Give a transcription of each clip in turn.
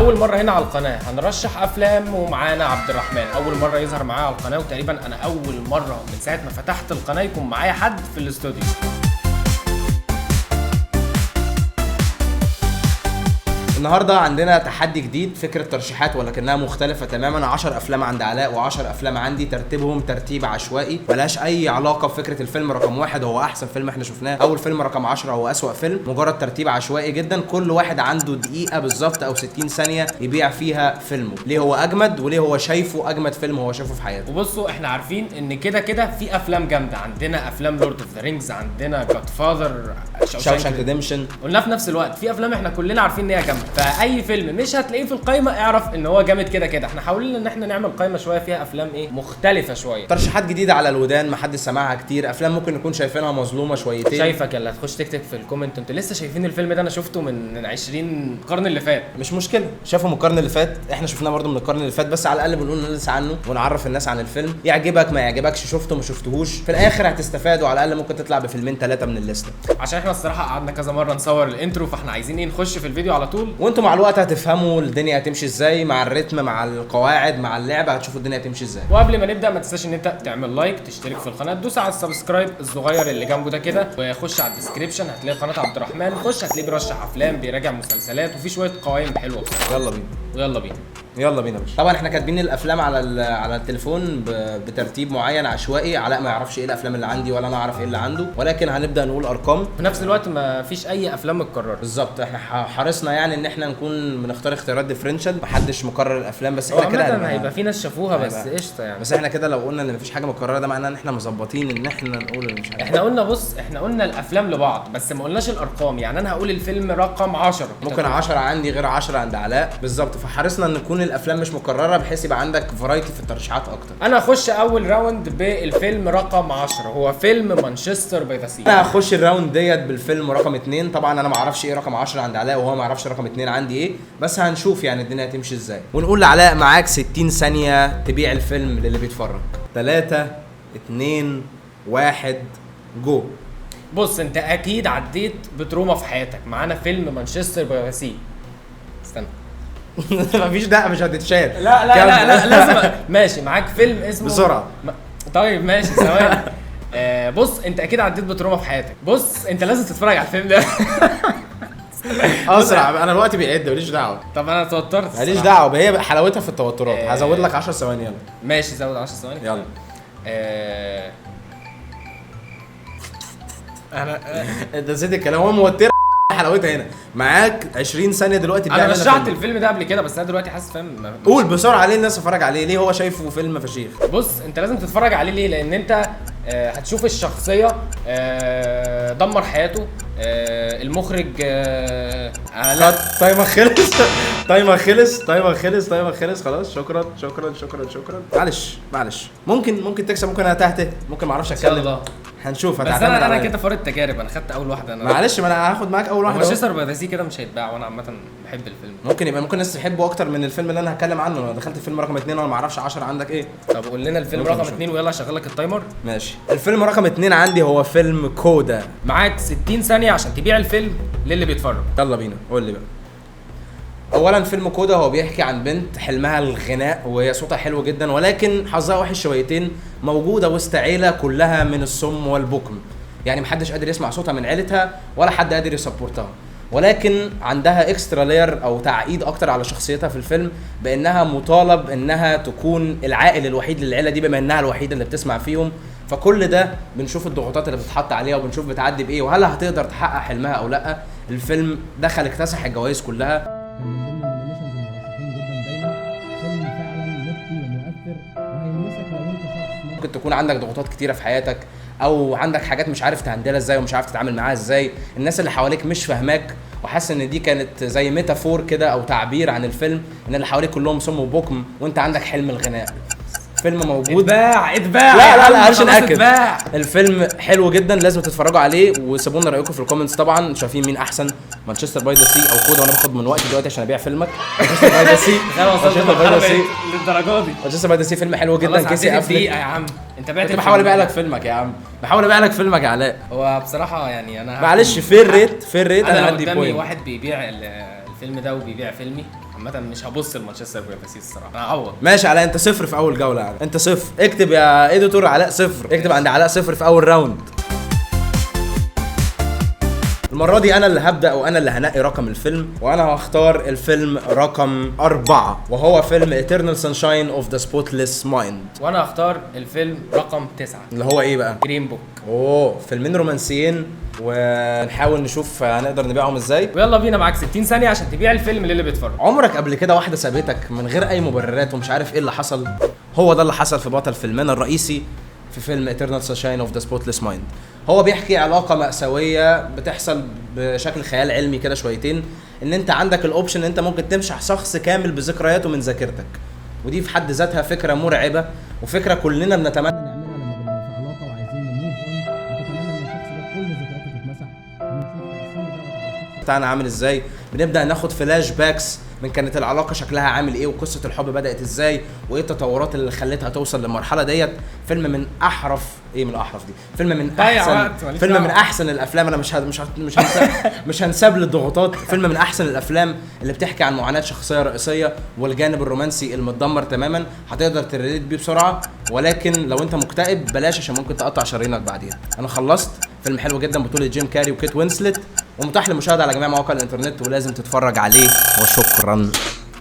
لاول مرة هنا على القناة هنرشح افلام، ومعانا عبد الرحمن اول مرة يظهر معايا على القناة، وتقريبا انا اول مرة من ساعة ما فتحت القناة يكون معايا حد في الاستوديو. النهارده عندنا تحدي جديد، فكرة ترشيحات ولكنها مختلفة تماما. 10 افلام عند علاء و10 افلام عندي، ترتيبهم ترتيب عشوائي ملهاش اي علاقة بفكره الفيلم رقم 1 هو احسن فيلم احنا شفناه او الفيلم رقم 10 هو اسوأ فيلم. مجرد ترتيب عشوائي جدا، كل واحد عنده دقيقة بالظبط او 60 ثانية يبيع فيها فيلمه، ليه هو اجمد وليه هو شايفه اجمد فيلم هو شايفه في حياته. وبصوا احنا عارفين ان كده كده في افلام جامدة، عندنا افلام Lord of the Rings، عندنا Godfather، Shawshank Redemption. قلنا في نفس الوقت في افلام احنا كلنا عارفين ان هي جامدة، فاي فيلم مش هتلاقيه في القايمة اعرف ان هو جامد كده كده. احنا حاولنا ان احنا نعمل قايمة شوية فيها افلام ايه مختلفة شوية، ترشيحات جديدة على الودان ما حدش سمعها كتير، افلام ممكن نكون شايفينها مظلومة شويتين. شايفك يلا هتخش تكتب في ال comment انتوا لسه شايفين الفيلم ده؟ انا شفته من 20 القرن اللي فات. مش مشكلة، شافه من القرن اللي فات، احنا شفناه برده من القرن اللي فات، بس على الاقل بنقول للناس عنه ونعرف الناس عن الفيلم. يعجبك ما يعجبكش، شفته ما شفتهوش، في الاخر هتستفاد، وعلى الاقل ممكن تطلع بفيلمين ثلاثة من الليستة. عشان احنا الصراحة قعدنا كذا مرة نصور ال intro، فاحنا عايزين ايه نخش في الفيديو على طول، وانتم مع الوقت هتفهموا الدنيا هتمشي ازاي مع الريتم مع القواعد مع اللعبة، هتشوفوا الدنيا هتمشي ازاي. وقبل ما نبدا ما تنساش ان انت تعمل like، تشترك في القناة، تدوس على ال subscribe الصغير اللي جنبه ده كده، وخش على ال description هتلاقي قناة عبد الرحمن، خش هتلاقيه بيرشح افلام، بيراجع مسلسلات، وفي شوية قوائم حلوة بصراحة. يلا بينا يلا بينا يلا بينا باشا. طبعا احنا كاتبين الافلام على التليفون بترتيب معين عشوائي، علاء ما يعرفش ايه الافلام اللي عندي ولا انا اعرف ايه اللي عنده، ولكن هنبدا نقول ارقام. في نفس الوقت ما فيش اي افلام متكررة. بالظبط، احنا حرصنا يعني ان احنا نكون بنختار اختيارات differential، محدش مكرر الافلام، بس احنا كده هيبقى في ناس شافوها بس قشطه يعني. بس احنا كده لو قلنا ان مفيش حاجة مكررة ده معناه ان احنا مظبطين ان احنا نقول ان مش حاجة. احنا قلنا بص، احنا قلنا الافلام لبعض بس ما قلناش الارقام، يعني انا هقول الفيلم رقم 10، ممكن 10 عندي غير 10 عند علاء. بالظبط، فحرصنا ان نكون الافلام مش مكررة بحيث يبقى عندك variety في الترشيحات اكتر. انا هخش اول round بالفيلم رقم 10، هو فيلم Manchester by the Sea. انا هخش ال round ديت بالفيلم رقم 2. طبعا انا ما اعرفش ايه رقم 10 عند علاء وهو ما يعرفش رقم 2 عندي ايه، بس هنشوف يعني الدنيا هتمشي ازاي. ونقول لعلاء معاك 60 ثانية تبيع الفيلم للي بيتفرج. 3 2 1 جو. بص انت اكيد عديت ب trauma في حياتك. معانا فيلم Manchester by the Sea. استنى مفيش دقه مش هتتشال. لا لا لا لا لازم. ماشي معاك فيلم اسمه بسرعة. طيب ماشي ثواني. بص انت اكيد عديت ب trauma في حياتك. بص انت لازم تتفرج على الفيلم ده. اسرع، انا الوقت بيعد ماليش دعوه. طب انا اتوترت ماليش دعوه، هي حلاوتها في التوترات. هزود لك 10 ثواني. يلا ماشي زود 10 ثواني يلا. انا انت نسيت الكلام، هو موتر حلاوتها هنا. معاك 20 ثانية دلوقتي. انا رشحت الفيلم ده قبل كده بس انا دلوقتي حاسس فاهم. قول بسرعة ليه الناس تتفرج عليه، ليه هو شايفه فيلم فشيخ؟ بص انت لازم تتفرج عليه ليه؟ لان انت هتشوف الشخصية دمر حياته، المخرج timer خلص timer خلص timer خلص timer خلص. خلاص شكرا شكرا شكرا شكرا. معلش معلش، ممكن تكسب، ممكن انا تهته، ممكن ما اعرفش اتكلم، هنشوف. بس انا كده فارض تجارب، انا خدت اول واحدة. انا معلش ما انا هاخد معاك اول واحدة. Manchester by the Sea كده مش هيتباع، وانا عامة بحب الفيلم. ممكن يبقى ممكن الناس تحبه اكتر من الفيلم اللي انا هتكلم عنه. انا دخلت الفيلم رقم 2 وانا ما اعرفش 10 عندك ايه. طب قول لنا الفيلم رقم 2 ويلا اشغل لك ال timer. ماشي، الفيلم رقم 2 عندي هو فيلم CODA. معاك 60 ثانية عشان تبيع الفيلم للي بيتفرج. يلا بينا، قول لي بقى. اولا فيلم CODA هو بيحكي عن بنت حلمها الغناء وهي صوتها حلو جدا، ولكن حظها وحش شويتين، موجودة وسط عيله كلها من الصم والبكم، يعني محدش قادر يسمع صوتها من عيلتها ولا حد قادر ي support ها، ولكن عندها extra layer او تعقيد اكتر على شخصيتها في الفيلم، بانها مطالب انها تكون العائل الوحيد للعيلة دي بما انها الوحيدة اللي بتسمع فيهم. فكل ده بنشوف الضغوطات اللي بتتحط عليها، وبنشوف بتعدي بايه، وهل هتقدر تحقق حلمها او لا. الفيلم دخل اكتسح الجوائز كلها. كان من ضمن ال nominations المرشحين جدا دايما. فيلم فعلا مبكي ومؤثر وهيلمسك لو انت شخص ممكن تكون عندك ضغوطات كتيرة في حياتك، او عندك حاجات مش عارف ت handle ها ازاي ومش عارف تتعامل معاها ازاي، الناس اللي حواليك مش فاهماك، وحاسس ان دي كانت زي metaphor كده او تعبير عن الفيلم، ان اللي حواليك كلهم صم وبكم وانت عندك حلم الغناء. فيلم موجود. اتباع اتباع. لا لا لا عشان خلاص اكد اتباع. الفيلم حلو جدا، لازم تتفرجوا عليه وسيبوا لنا رايكم في ال comments. طبعا شايفين مين احسن، Manchester by the Sea او CODA؟ وانا باخد من وقتي دلوقتي عشان ابيع فيلمك. Manchester by the Sea، انا وصلت Manchester by the Sea، للدرجة دي. Manchester by the Sea فيلم حلو جدا. خلاص كيسي عديت افلك. الدقيقة يا عم، انت بعت كنت بحاول الفيلم. ابيع لك فيلمك يا عم، بحاول ابيع لك فيلمك يا علاء. هو بصراحة يعني انا معلش fair rate، fair rate انا انا لو هدي قدامي point. واحد بيبيع الفيلم ده وبيبيع فيلمي، عامة مش هبص لمانشستر Privacy الصراحه، انا هعوض. ماشي علاء، انت صفر في اول جولة يعني. انت صفر. اكتب يا editor علاء صفر، اكتب عند علاء صفر في اول round. المرة دي أنا اللي هبدأ وأنا اللي هنقي رقم الفيلم، وأنا هختار الفيلم رقم 4، وهو فيلم Eternal Sunshine of the Spotless Mind. وانا هختار الفيلم رقم 9، اللي هو إيه بقى؟ Green Book. أوه، فيلمين رومانسيين، ونحاول نشوف هنقدر نبيعهم إزاي. ويلا بينا، معاك 60 ثانية عشان تبيع الفيلم للي بيتفرج. عمرك قبل كده واحدة سابتك من غير أي مبررات ومش عارف إيه اللي حصل؟ هو ده اللي حصل في بطل فيلمنا الرئيسي في فيلم Eternal Sunshine of the Spotless Mind. هو بيحكي علاقة مأساوية بتحصل بشكل خيال علمي كده شويتين، ان انت عندك ال option ان انت ممكن تمسح شخص كامل بذكرياته من ذاكرتك، ودي في حد ذاتها فكرة مرعبة وفكرة كلنا بنتمنى نعملها لما بنبقى في علاقة وعايزين ن move on، بتتمنى ان الشخص ده كل ذكرياته تتمسح، ونشوف تاثير دوت على الشخص بتاعنا عامل ازاي. بنبدا ناخد flashbacks من كانت العلاقة شكلها عامل ايه، وقصة الحب بدات ازاي، وايه التطورات اللي خلتها توصل للمرحلة ديت. فيلم من احرف ايه من احرف دي فيلم من ضيع احسن وقت، ماليش فيلم من دعوة. احسن الافلام. انا مش ه... مش ه... مش هنساب مش هنساب للضغوطات. فيلم من احسن الافلام اللي بتحكي عن معاناة شخصية رئيسية والجانب الرومانسي المتدمر تماما. هتقدر ت relate بيه بسرعه، ولكن لو انت مكتئب بلاش عشان ممكن تقطع شرايينك بعديها. انا خلصت. فيلم حلو جدا، بطوله جيم كاري وكيت وينسلت، ومتاح للمشاهدة على جميع مواقع الانترنت، ولازم تتفرج عليه. وشكرا.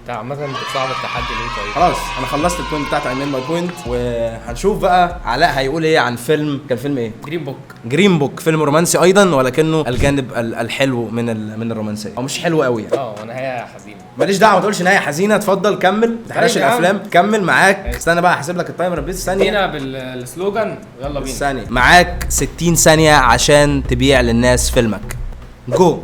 انت عامة بتصعب التحدي ليه طيب؟ خلاص انا خلصت ال point بتاعتي، I made my point، وهنشوف بقى علاء هيقول ايه عن فيلم، كان فيلم ايه؟ Green Book. Green Book، فيلم رومانسي ايضا، ولكنه الجانب الحلو من الرومانسيه، او مش حلو قوي يعني. اه، ونهاية حزينة. ماليش دعوه، ما تقولش نهاية حزينه. اتفضل كمل، ما تحرقش طيب يا عم. الافلام. كمل معاك. استنى بقى احسب لك ال timer بس ثانية. ادينا بال slogan ويلا بينا. ثانية، معاك 60 ثانية عشان تبيع للناس فيلمك. جو.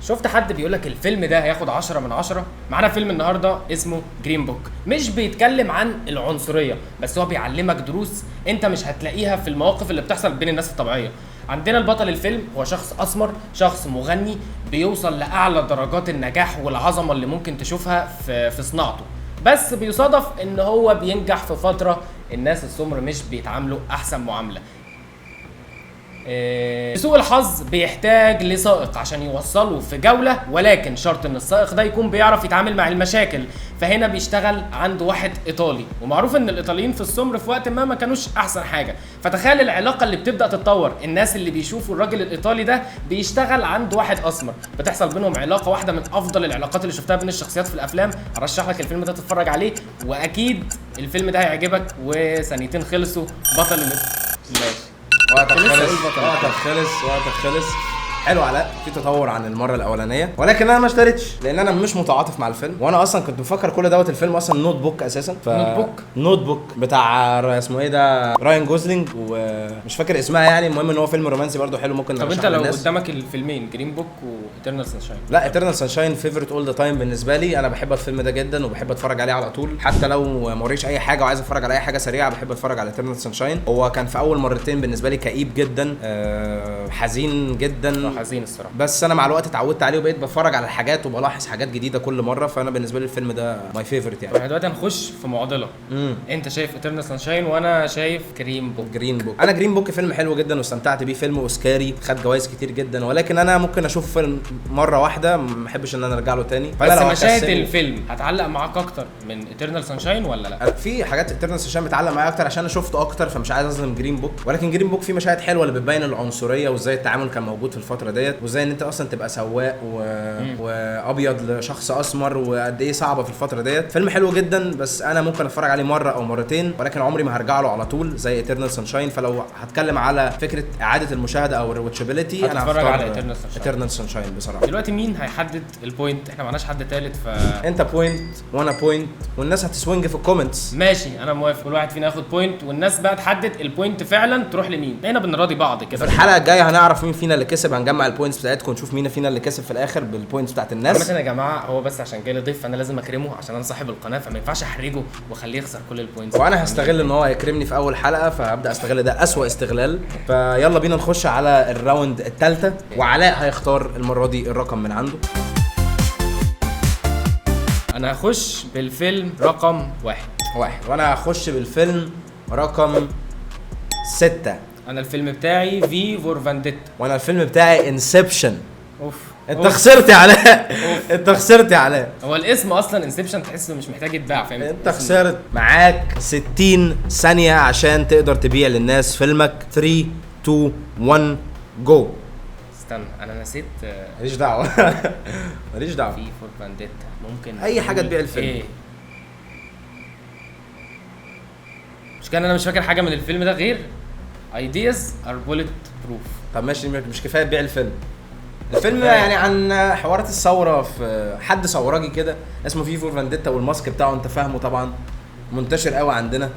شفت حد بيقول لك الفيلم ده هياخد 10 من 10؟ معانا فيلم النهارده اسمه Green Book، مش بيتكلم عن العنصرية، بس هو بيعلمك دروس انت مش هتلاقيها في المواقف اللي بتحصل بين الناس الطبيعية. عندنا البطل الفيلم هو شخص اسمر، شخص مغني بيوصل لاعلى درجات النجاح والعظمة اللي ممكن تشوفها في صناعته، بس بيصادف ان هو بينجح في فترة الناس السمر مش بيتعاملوا احسن معاملة. لسوء الحظ بيحتاج لسائق عشان يوصله في جولة، ولكن شرط ان السائق ده يكون بيعرف يتعامل مع المشاكل. فهنا بيشتغل عند واحد ايطالي، ومعروف ان الايطاليين في السمر في وقت ما ما كانوش احسن حاجة. فتخيل العلاقة اللي بتبدأ تتطور، الناس اللي بيشوفوا الراجل الايطالي ده بيشتغل عند واحد اسمر، بتحصل بينهم علاقة واحدة من افضل العلاقات اللي شفتها بين الشخصيات في الافلام. ارشح لك الفيلم ده تتفرج عليه، واكيد الفيلم ده هيعجبك. وثانيتين خلصوا. بطل ماشي. وقتك لسه خلص. أقول بطل. وقتك خلص، وقتك خلص. حلو علاء، في تطور عن المرة الاولانية، ولكن انا ما اشتريتش لان انا مش متعاطف مع الفيلم، وانا اصلا كنت مفكر كل دوت الفيلم اصلا Notebook اساسا. Notebook؟ Notebook بتاع اسمه ايه ده، راين جوزلينج، ومش فاكر اسمها يعني. المهم ان هو فيلم رومانسي برضو حلو، ممكن طب انت نرشحه لو للناس. قدامك الفيلمين Green Book و Eternal Sunshine؟ لا، Eternal Sunshine favorite all the time بالنسبة لي. انا بحب الفيلم ده جدا وبحب اتفرج عليه على طول، حتى لو ما وريش اي حاجة وعايز اتفرج على اي حاجة سريعة بحب اتفرج على Eternal Sunshine. هو كان في اول مرتين بالنسبة لي كئيب جدا، حزين جدا، حزين الصراحه. بس انا مع الوقت اتعودت عليه وبقيت بتفرج على الحاجات وبلاحظ حاجات جديدة كل مره. فانا بالنسبة لي الفيلم ده my favorite يعني. طب احنا دلوقتي هنخش في معضله. انت شايف Eternal Sunshine وانا شايف Green Book. Green Book. انا Green Book فيلم حلو جدا واستمتعت بيه، فيلم اوسكاري، خد جوائز كتير جدا، ولكن انا ممكن اشوف فيلم مرة واحده، ما احبش ان انا ارجع له تاني. فأنا بس لو مشاهد الفيلم هتعلق معاك اكتر من Eternal Sunshine ولا لا؟ في حاجات Eternal Sunshine بتعلق معايا اكتر عشان انا شفته اكتر، فمش عايز اظلم Green Book. ولكن Green Book فيه مشاهد حلوة اللي بتبين العنصرية وازاي التعامل كان موجود في الفترة ديت، وازاي ان انت اصلا تبقى سواق وابيض لشخص اسمر، وقد ايه صعبة في الفترة ديت. فيلم حلو جدا، بس انا ممكن اتفرج عليه مرة او مرتين، ولكن عمري ما هرجع له على طول زي Eternal Sunshine. فلو هتكلم على فكرة اعاده المشاهدة او ال rewatchability، انا هتتفرج هختار على Eternal Sunshine. Eternal Sunshine بصراحة. دلوقتي مين هيحدد ال point؟ احنا معناش حد تالت ف انت point وانا point، والناس هت swing في ال comments. ماشي، انا موافق. كل واحد فينا ياخد point، والناس بقى تحدد ال point فعلا تروح لمين. هنا بنراضي بعض كده. في الحلقة الجاية هنعرف مين فينا اللي كسب، هنجمع ال points بتاعتكم ونشوف مين فينا اللي كسب في الاخر بال points بتاعت الناس. عامة يا جماعة، هو بس عشان جاي لي ضيف فانا لازم اكرمه عشان انا صاحب القناة، فما ينفعش احرجه واخليه يخسر كل ال points. وانا هستغل ان هو هيكرمني في اول حلقه، فهبدا استغل ده اسوأ استغلال. فيلا بينا نخش على ال round الثالثه، وعلاء هيختار المرة دي الرقم من عنده. انا هخش بالفيلم رقم 1. 1، وانا هخش بالفيلم رقم 6. انا الفيلم بتاعي V for Vendetta. وانا الفيلم بتاعي Inception. اوف. انت خسرت يا علاء، انت خسرت يا علاء. هو الاسم اصلا Inception تحسه مش محتاج يتباع، فاهم؟ انت خسرت. معاك 60 ثانية عشان تقدر تبيع للناس فيلمك. 3 2 1 جو. استنى انا نسيت. ماليش دعوة. ماليش دعوة. V for Vendetta ممكن اي حاجة تبيع الفيلم. ايه مش كان انا مش فاكر حاجة من الفيلم ده غير ideas are bulletproof. طب ماشي، مش كفاية تبيع الفيلم. الفيلم يعني عن حوارات الثورة في حد ثورجي كده اسمه V for Vendetta، وال mask بتاعه انت فاهمه طبعا، منتشر قوي عندنا.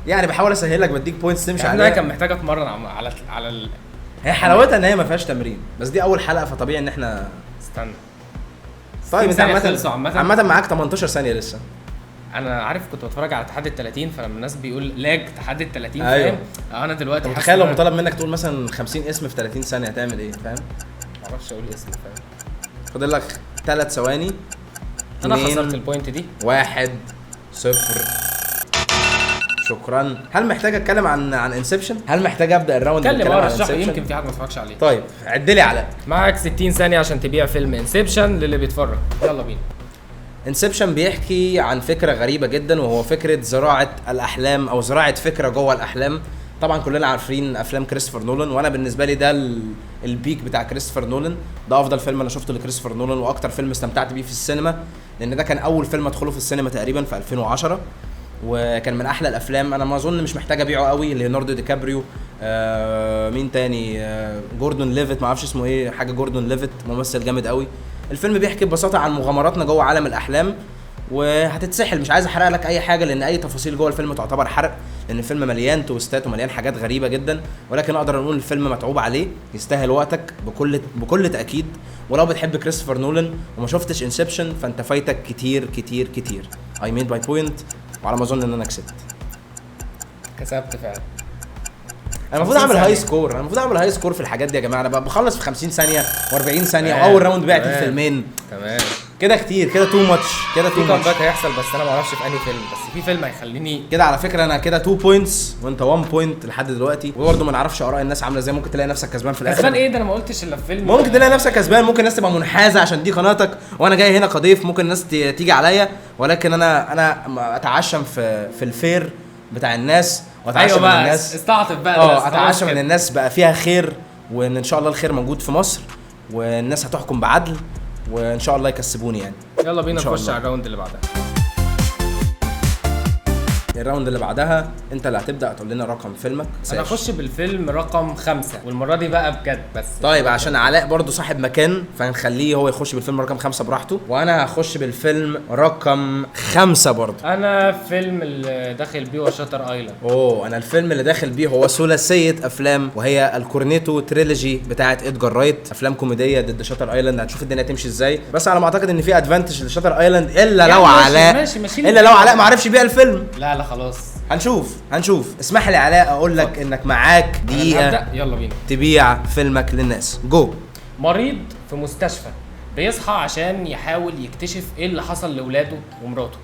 يعني بحاول اسهل لك، بديك points تمشي عليها. انا كان محتاج اتمرن على هي حلاوتها ان هي ما فيهاش تمرين، بس دي اول حلقة فطبيعي ان احنا استنى. طيب انت عامة معاك 18 ثانية لسه. انا عارف كنت بتفرج على تحدي ال 30، فلما الناس بيقول lag تحدي ال 30 أيوه. فاهم؟ انا دلوقتي متخيل لو مطالب منك تقول مثلا 50 اسم في 30 ثانية هتعمل ايه؟ فاهم؟ ما اعرفش اقول اسم، فاهم؟ فاضل لك 3 ثواني. انا خسرت ال point دي. 1 0. شكرا. هل محتاج اتكلم عن Inception؟ هل محتاج ابدا ال round بالكلام عن Inception؟ يمكن في حد ما اتفرجش عليه. طيب عد لي علاء. معاك 60 ثانية عشان تبيع فيلم Inception للي بيتفرج، يلا بينا. Inception بيحكي عن فكرة غريبة جدا، وهو فكرة زراعة الاحلام او زراعة فكرة جوه الاحلام. طبعا كلنا عارفين افلام كريستوفر نولان، وانا بالنسبة لي ده ال peak بتاع كريستوفر نولان. ده افضل فيلم انا شفته لكريستوفر نولان، واكتر فيلم استمتعت بيه في السينما، لان ده كان اول فيلم ادخله في السينما تقريبا في 2010، وكان من احلى الافلام. انا ما اظن مش محتاج ابيعه قوي. ليوناردو دي كابريو، مين تاني، جوردون ليفيت، ما اعرفش اسمه ايه، حاجة جوردون ليفيت، ممثل جامد قوي. الفيلم بيحكي ببساطة عن مغامراتنا جوه عالم الاحلام، وهتتسحل. مش عايز احرق لك اي حاجة، لان اي تفاصيل جوه الفيلم تعتبر حرق، لان الفيلم مليان twist ات ومليان حاجات غريبة جدا. ولكن اقدر اقول الفيلم متعوب عليه، يستاهل وقتك بكل تاكيد. ولو بتحب كريستوفر نولان وما شفتش Inception فانت فايتك كتير كتير كتير. I made my point، وعلى ما اظن ان انا كسبت. كسبت فعلا. انا المفروض اعمل high score، انا المفروض اعمل high score في الحاجات دي يا جماعة. انا بخلص في 50 ثانية و40 ثانية، واول round بعت الفيلمين. تمام كده كتير، كده too much، كده too much. comeback هيحصل، بس انا ما اعرفش في انهي فيلم، بس في فيلم هيخليني كده. على فكرة انا كده 2 points وانت 1 point لحد دلوقتي، وبرده ما نعرفش اراء الناس عامله ازاي. ممكن تلاقي نفسك كسبان في الاخر. كسبان ايه ده؟ انا ما قلتش الا في فيلم. ممكن تلاقي نفسك كسبان، ممكن الناس تبقى منحازه عشان دي قناتك وانا جاي هنا كضيف، ممكن الناس تيجي عليا، ولكن انا اتعشم في ال fair بتاع الناس، واتعشم أيوة من الناس. استعطف بقى، اتعشم من الناس بقى فيها خير، وان ان شاء الله الخير موجود في مصر، والناس هتحكم بعدل، وان شاء الله يكسبوني يعني. يلا بينا نخش على ال round اللي بعدها. ال round اللي بعدها انت اللي هتبدا تقول لنا رقم فيلمك. انا اخش بالفيلم رقم 5، والمرة دي بقى بجد بس. طيب عشان علاء برضو صاحب مكان فهنخليه هو يخش بالفيلم رقم 5 براحته، وانا هخش بالفيلم رقم 5 برضو. انا فيلم اللي داخل بيه هو Shutter Island. اوه، انا الفيلم اللي داخل بيه هو ثلاثية افلام، وهي ال Cornetto trilogy بتاعه ادجار رايت، افلام كوميدية ضد Shutter Island. هنشوف الدنيا تمشي ازاي، بس على ما اعتقد ان في advantage ل Shutter Island، الا لو علاء ماشي. الا لو علاء ما عرفش يبيع الفيلم. لا خلاص هنشوف. اسمح لي علاء اقول لك انك معاك دقيقة. يلا بينا تبيع فيلمك للناس. جو. مريض في مستشفى بيصحى عشان يحاول يكتشف ايه اللي حصل لاولاده ومراته.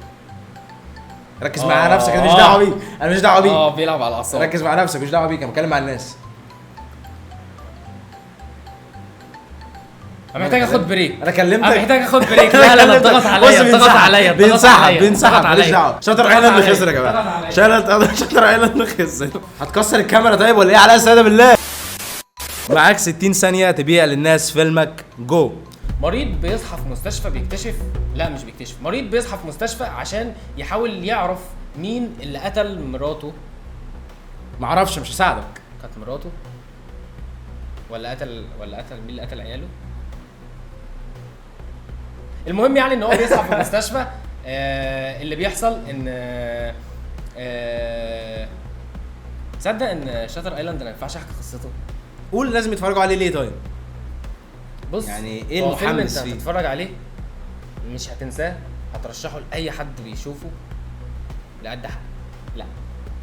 ركز مع نفسك، انا مش دعوه بيك، انا مش دعوه بيك. بيلعب على الاعصاب. ركز مع نفسك، مش دعوه بيك، انا بتكلم مع الناس. انا محتاج اخد break. انا كلمتك، انا محتاج اخد break. لا ضغط عليا، ضغط عليا، بينسحب، ماليش دعوه. Shutter Island خسر يا جماعة، Shutter Island خسر. هتكسر الكاميرا طيب ولا ايه؟ على السادة بالله. معاك 60 ثانية تبيع للناس فيلمك. جو. مريض بيصحى في مستشفى بيكتشف، لا مش بيكتشف، مريض بيصحى في مستشفى عشان يحاول يعرف مين اللي قتل مراته. معرفش، مش هساعدك. كانت مراته ولا قتل مين اللي قتل عياله؟ المهم يعني ان هو بيصحى في المستشفى. اللي بيحصل ان تصدق ان Shutter Island ما ينفعش احكي قصته. قول لازم يتفرجوا عليه ليه طيب؟ بص يعني ايه المحمس فيه؟ انت هتتفرج عليه مش هتنساه، هترشحه لاي حد بيشوفه، لأد حد، لا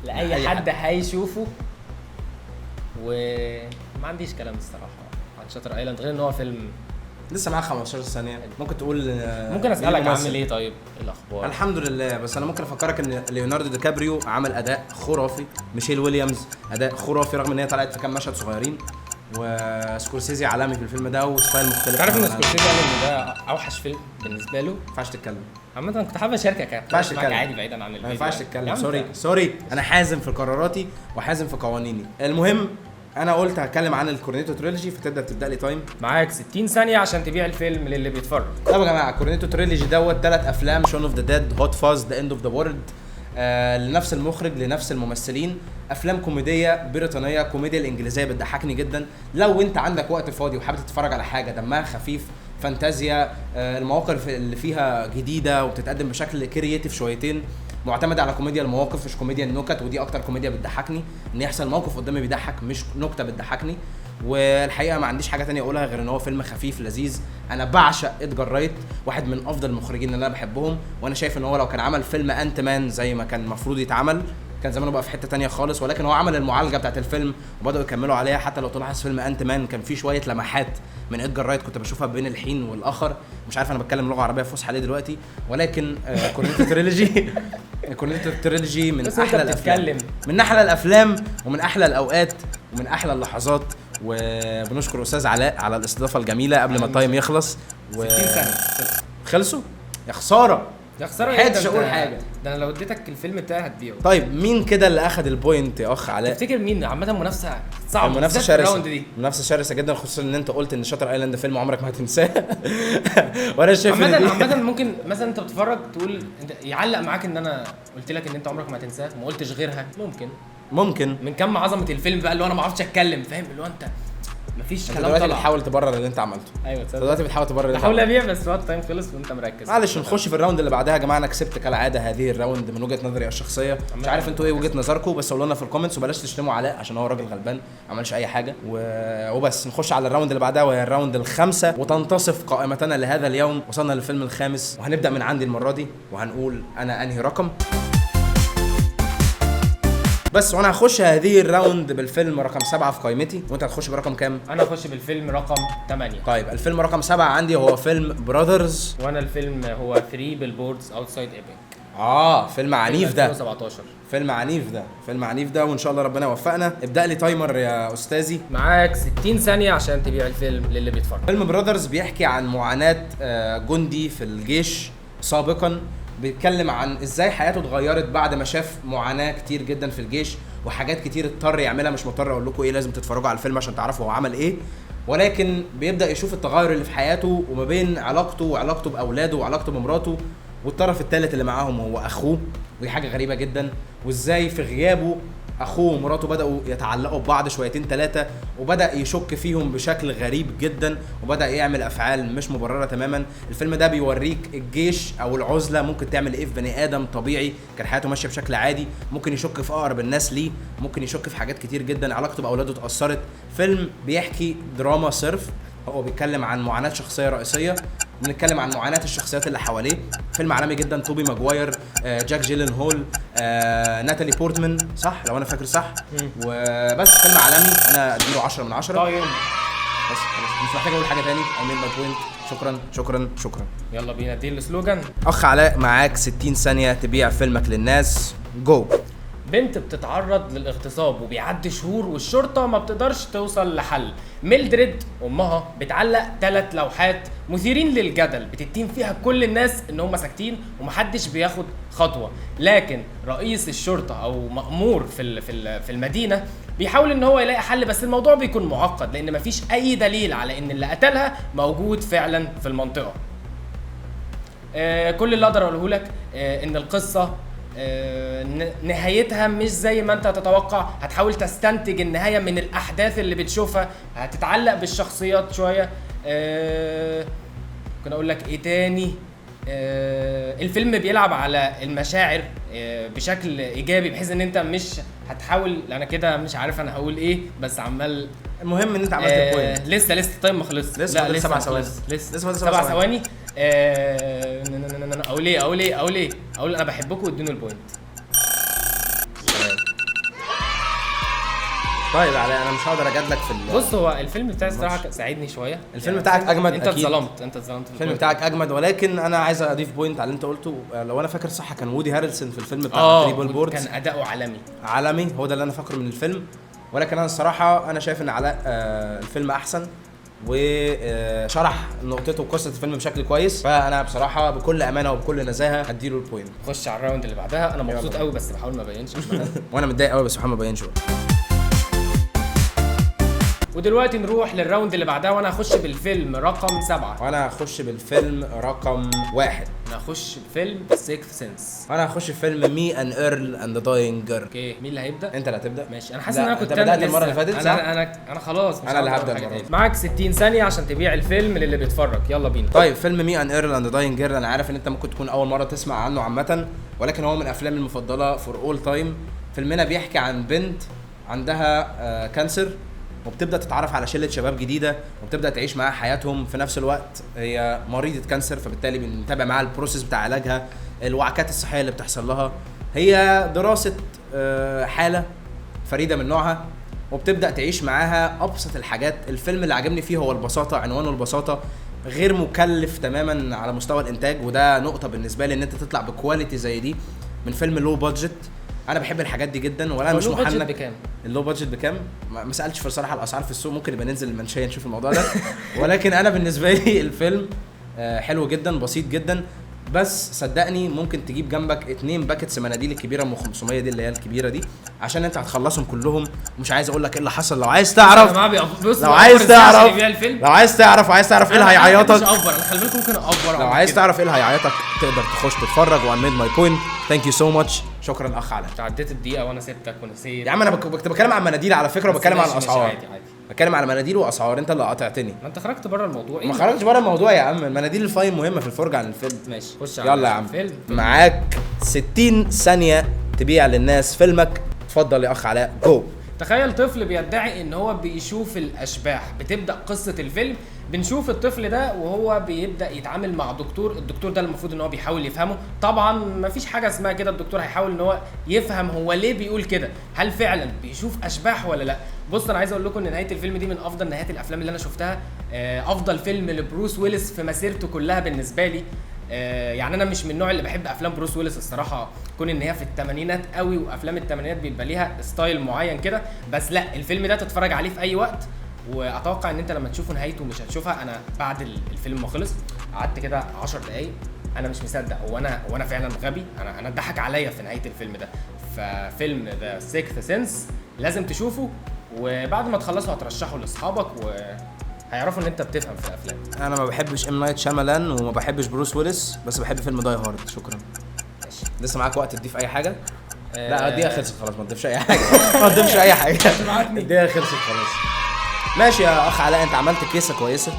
لاي حد هيشوفه. وما عنديش كلام الصراحة عن Shutter Island غير ان هو فيلم. لسه معاك 15 ثانية، ممكن تقول. ممكن اسالك عامل ايه طيب؟ الاخبار؟ الحمد لله. بس انا ممكن افكرك ان ليوناردو دي كابريو عمل اداء خرافي، ميشيل ويليامز اداء خرافي رغم ان هي طلعت في كام مشهد صغيرين. وسكورسيزي عالمي في الفيلم ده و style مختلف. تعرف ان سكورسيزي قال ان ده اوحش فيلم بالنسبة له؟ ما ينفعش تتكلم. عامة كنت حابب اشاركك، ما ينفعش تتكلم عادي بعيدا عن الفيديو. ما ينفعش تتكلم، sorry sorry، انا حازم في قراراتي وحازم في قوانيني. المهم انا قلت هتكلم عن ال Cornetto Trilogy، فتبدا تبدا لي time. معاك 60 ثانية عشان تبيع الفيلم للي بيتفرج. طب يا جماعة، Cornetto Trilogy دوت 3 افلام، Shaun of the Dead، Hot Fuzz، The End of the World، لنفس المخرج لنفس الممثلين، افلام كوميدية بريطانية. كوميديا الانجليزية بتضحكني جدا. لو انت عندك وقت فاضي وحابب تتفرج على حاجة دمها خفيف، فانتازيا، المواقف اللي فيها جديدة وبتتقدم بشكل creative شويتين، معتمد على كوميديا المواقف مش كوميديا النكت، ودي اكتر كوميديا بتضحكني، ان يحصل موقف قدامي بيضحك مش نكتة بتضحكني. والحقيقة ما عنديش حاجة تانية اقولها غير ان هو فيلم خفيف لذيذ. انا بعشق ادجار رايت، واحد من افضل المخرجين اللي انا بحبهم، وانا شايف ان هو لو كان عمل فيلم Ant-Man زي ما كان المفروض يتعمل كان زمانه بقى في حتة تانية خالص، ولكن هو عمل المعالجة بتاعت الفيلم وبداوا يكملوا عليها. حتى لو تلاحظ فيلم Ant-Man كان فيه شوية لمحات من ادجار رايت كنت بشوفها بين الحين والاخر. مش عارف انا بتكلم لغة عربية فصحى ليه دلوقتي، ولكن Cornetto Trilogy، Cornetto Trilogy من احلى الافلام، من احلى الافلام ومن احلى الاوقات ومن احلى اللحظات. وبنشكر استاذ علاء على الاستضافة الجميلة قبل ما ال time يخلص. 60 ثانية خلصوا يا خسارة، يا خسارة، محدش اقول حاجة. ده انا لو اديتك الفيلم بتاعي هتبيعه. طيب مين كده اللي اخذ ال point يا اخ علاء؟ تفتكر مين؟ عامة منافسه صعبة، منافسه شرسة، منافسه شرسة جدا، خصوصا ان انت قلت ان Shutter Island فيلم عمرك ما هتنساه. وانا شايف عامة ممكن مثلا انت بتتفرج تقول يعلق معاك ان انا قلت لك ان انت عمرك ما هتنساه وما قلتش غيرها. ممكن من كم عظمه الفيلم بقى اللي انا ما عرفتش اتكلم، فاهم؟ اللي هو انت مفيش كلام طلع. دلوقتي بتحاول تبرر اللي انت عملته. ايوه دلوقتي بتحاول تبرر اللي انت بحاول ابيع، بس وقت time خلص وانت مركز. معلش نخش في ال round اللي بعدها يا جماعة. انا كسبت كالعادة هذه ال round من وجهه نظري الشخصية، مش عارف انتوا ايه وجهه نظركم، بس قولوا لنا في ال comments، وبلاش تشتموا علاء عشان هو راجل غلبان ما عملش اي حاجة. وبس نخش على ال round اللي بعدها وهي ال round الخامسة، وتنتصف قائمتنا لهذا اليوم. وصلنا للفيلم الخامس، وهنبدا من عندي المرة دي وهنقول انا انهي رقم بس. وانا هخش هذه ال round بالفيلم رقم 7 في قائمتي، وانت هتخش برقم كام؟ انا هخش بالفيلم رقم 8. طيب الفيلم رقم 7 عندي هو فيلم Brothers، وانا الفيلم هو 3 Billboards Outside Ebbing. فيلم عنيف ده، 2017. فيلم عنيف ده، فيلم عنيف ده، وان شاء الله ربنا يوفقنا. ابدأ لي timer يا استاذي. معاك 60 ثانية عشان تبيع الفيلم للي بيتفرج. فيلم Brothers بيحكي عن معاناة جندي في الجيش سابقا، بيتكلم عن ازاي حياته اتغيرت بعد ما شاف معاناة كتير جدا في الجيش وحاجات كتير اضطر يعملها. مش مضطر اقول لكم ايه، لازم تتفرجوا على الفيلم عشان تعرفوا هو عمل ايه. ولكن بيبدأ يشوف التغير اللي في حياته وما بين علاقته وعلاقته باولاده وعلاقته بمراته، والطرف الثالث اللي معاهم هو اخوه، ودي حاجة غريبة جدا. وازاي في غيابه اخوه ومراته بداوا يتعلقوا ببعض شويتين ثلاثة، وبدا يشك فيهم بشكل غريب جدا، وبدا يعمل افعال مش مبررة تماما. الفيلم ده بيوريك الجيش او العزلة ممكن تعمل ايه في بني ادم طبيعي كان حياته ماشية بشكل عادي، ممكن يشك في اقرب الناس ليه، ممكن يشك في حاجات كتير جدا، علاقته باولاده اتاثرت. فيلم بيحكي دراما صرف، هو بيتكلم عن معاناة شخصية رئيسية، بنتكلم عن معاناة الشخصيات اللي حواليه. فيلم عالمي جدا. توبي ماجواير، جاك جيلن هول، ناتالي بورتمان، صح لو انا فاكر صح. وبس فيلم عالمي، انا اديله 10 من 10. طيب بس خلاص مش محتاج اقول حاجة تاني. I made my point. شكرا شكرا شكرا. يلا بينا دي ال slogan. اخ علاء معاك 60 ثانية تبيع فيلمك للناس. جو. بنت بتتعرض للاغتصاب وبيعدي شهور والشرطة ما بتقدرش توصل لحل. ميلدريد امها بتعلق 3 لوحات مثيرين للجدل بتتهم فيها كل الناس ان هم ساكتين ومحدش بياخد خطوة، لكن رئيس الشرطة او مأمور في المدينة بيحاول ان هو يلاقي حل، بس الموضوع بيكون معقد لان مفيش اي دليل على ان اللي قتلها موجود فعلا في المنطقة. كل اللي اقدر اقوله لك ان القصة نهايتها مش زي ما انت تتوقع. هتحاول تستنتج النهاية من الاحداث اللي بتشوفها، هتتعلق بالشخصيات شوية. ممكن اقول لك ايه تاني؟ الفيلم بيلعب على المشاعر بشكل ايجابي، بحيث ان انت مش هتحاول. انا كده مش عارف انا هقول ايه، بس عمال. المهم ان انت عملت ال point. لسه ال time ما خلصش. لسه 7 ثواني. لسه 7 ثواني. اقول ايه اقول ايه اقول ايه اقول انا بحبكم وادوني ال point. طيب علاء انا مش هقدر اجادلك في بص هو الفيلم بتاعي الصراحة ساعدني شوية. الفيلم بتاعك اجمد. انت اتظلمت، انت اتظلمت. الفيلم بتاعك اجمد، ولكن انا عايز اضيف point على اللي انت قلته. لو انا فاكر صح كان وودي هارلسون في الفيلم بتاع 3 Billboards، كان اداؤه عالمي عالمي. هو ده اللي انا فاكره من الفيلم. ولكن انا الصراحة انا شايف ان علاء الفيلم احسن وشرح نقطته وقصة الفيلم بشكل كويس، فانا بصراحة بكل امانه وبكل نزاهة هديله ال point. خش على ال round اللي بعدها. انا مبسوط قوي بس بحاول ما ابينش. وانا متضايق قوي بس بحاول ما ابينش. ودلوقتي نروح لل round اللي بعدها، وانا هخش بالفيلم رقم 7. وانا هخش بالفيلم رقم 1. انا هخش بفيلم Sixth Sense. وانا هخش بفيلم Me and Earl and the Dying Girl. okay، مين اللي هيبدا؟ انت اللي هتبدا. ماشي، انا حاسس ان انا كنت انت بدات المرة اللي فاتت صح؟ انا خلاص مش انا اللي هبدا المرة دي. معاك 60 ثانية عشان تبيع الفيلم للي بيتفرج، يلا بينا. طيب فيلم Me and Earl and the Dying Girl، انا عارف ان انت ممكن تكون اول مرة تسمع عنه عامة، ولكن هو من افلامي المفضلة for all time. فيلمنا بيحكي عن بنت عندها cancer، وبتبدا تتعرف على شله شباب جديدة وبتبدا تعيش معاها حياتهم. في نفس الوقت هي مريضه cancer، فبالتالي بنتابع معاها ال process بتاع علاجها، الوعكات الصحية اللي بتحصل لها. هي دراسة حاله فريدة من نوعها، وبتبدا تعيش معاها ابسط الحاجات. الفيلم اللي عجبني فيه هو البساطة، عنوانه البساطة، غير مكلف تماما على مستوى الانتاج، وده نقطة بالنسبة لي ان انت تطلع ب quality زي دي من فيلم low budget. انا بحب الحاجات دي جدا، ولا مش محنك. ال low budget بكام؟ ما سالتش في صراحة الاسعار في السوق، ممكن يبقى ننزل المنشيه نشوف الموضوع ده. ولكن انا بالنسبة لي الفيلم حلو جدا، بسيط جدا، بس صدقني ممكن تجيب جنبك 2 packets مناديل الكبيرة ام 500 دي اللي هي الكبيرة دي، عشان انت هتخلصهم كلهم. مش عايز اقول لك ايه اللي حصل، لو عايز تعرف، لو عايز تعرف، لو عايز تعرف، عايز تعرف ايه اللي هيعيطك، خلي بالك ممكن افور. لو عايز تعرف ايه اللي هيعيطك تقدر تخش تتفرج. و I made my point، thank you so much. شكرا اخ علاء. عديت الدقيقة وانا سبتك ونسيت يا عم. انا كنت بتكلم عن مناديل على فكرة، وبتكلم عن الاسعار. عادي عادي، بتكلم على مناديل واسعار، انت اللي قاطعتني. ما انت خرجت بره الموضوع. ما خرجتش بره الموضوع يا عم، المناديل ال fine مهمة في الفرجة عن الفيلم. ماشي، خش على يلا يا عم الفيلم. معاك 60 ثانية تبيع للناس فيلمك، اتفضل يا اخ علاء، جو. تخيل طفل بيدعي ان هو بيشوف الاشباح. بتبدا قصة الفيلم، بنشوف الطفل ده وهو بيبدا يتعامل مع دكتور. الدكتور ده المفروض ان هو بيحاول يفهمه، طبعا مفيش حاجة اسمها كده، الدكتور هيحاول ان هو يفهم هو ليه بيقول كده، هل فعلا بيشوف اشباح ولا لا. بص، انا عايز اقول لكم ان نهاية الفيلم دي من افضل نهايات الافلام اللي انا شفتها، افضل فيلم لبروس ويلس في مسيرته كلها بالنسبة لي. يعني انا مش من النوع اللي بحب افلام بروس ويلس الصراحة، كون ان هي في الثمانينات قوي، وافلام الثمانينات بيبقى ليها style معين كده، بس لا، الفيلم ده تتفرج عليه في اي وقت، واتوقع ان انت لما تشوفه نهايته مش هتشوفها. انا بعد الفيلم ما خلص قعدت كده 10 دقايق انا مش مصدق، هو انا فعلا غبي، انا اتضحك عليا في نهاية الفيلم ده. ففيلم The Sixth Sense لازم تشوفه، وبعد ما تخلصه هترشحه لاصحابك وهيعرفوا ان انت بتفهم في الافلام. انا ما بحبش ام نايت شامالان وما بحبش بروس ويلس، بس بحب فيلم Die Hard. شكرا. ماشي، لسه معاك وقت تضيف اي حاجة؟ لا الدقيقة خلصت خلاص، ما تضيفش اي حاجة. ما تضيفش اي حاجة، الدقيقة خلصت خلاص. ماشي يا اخ علاء، انت عملت case ه كويسة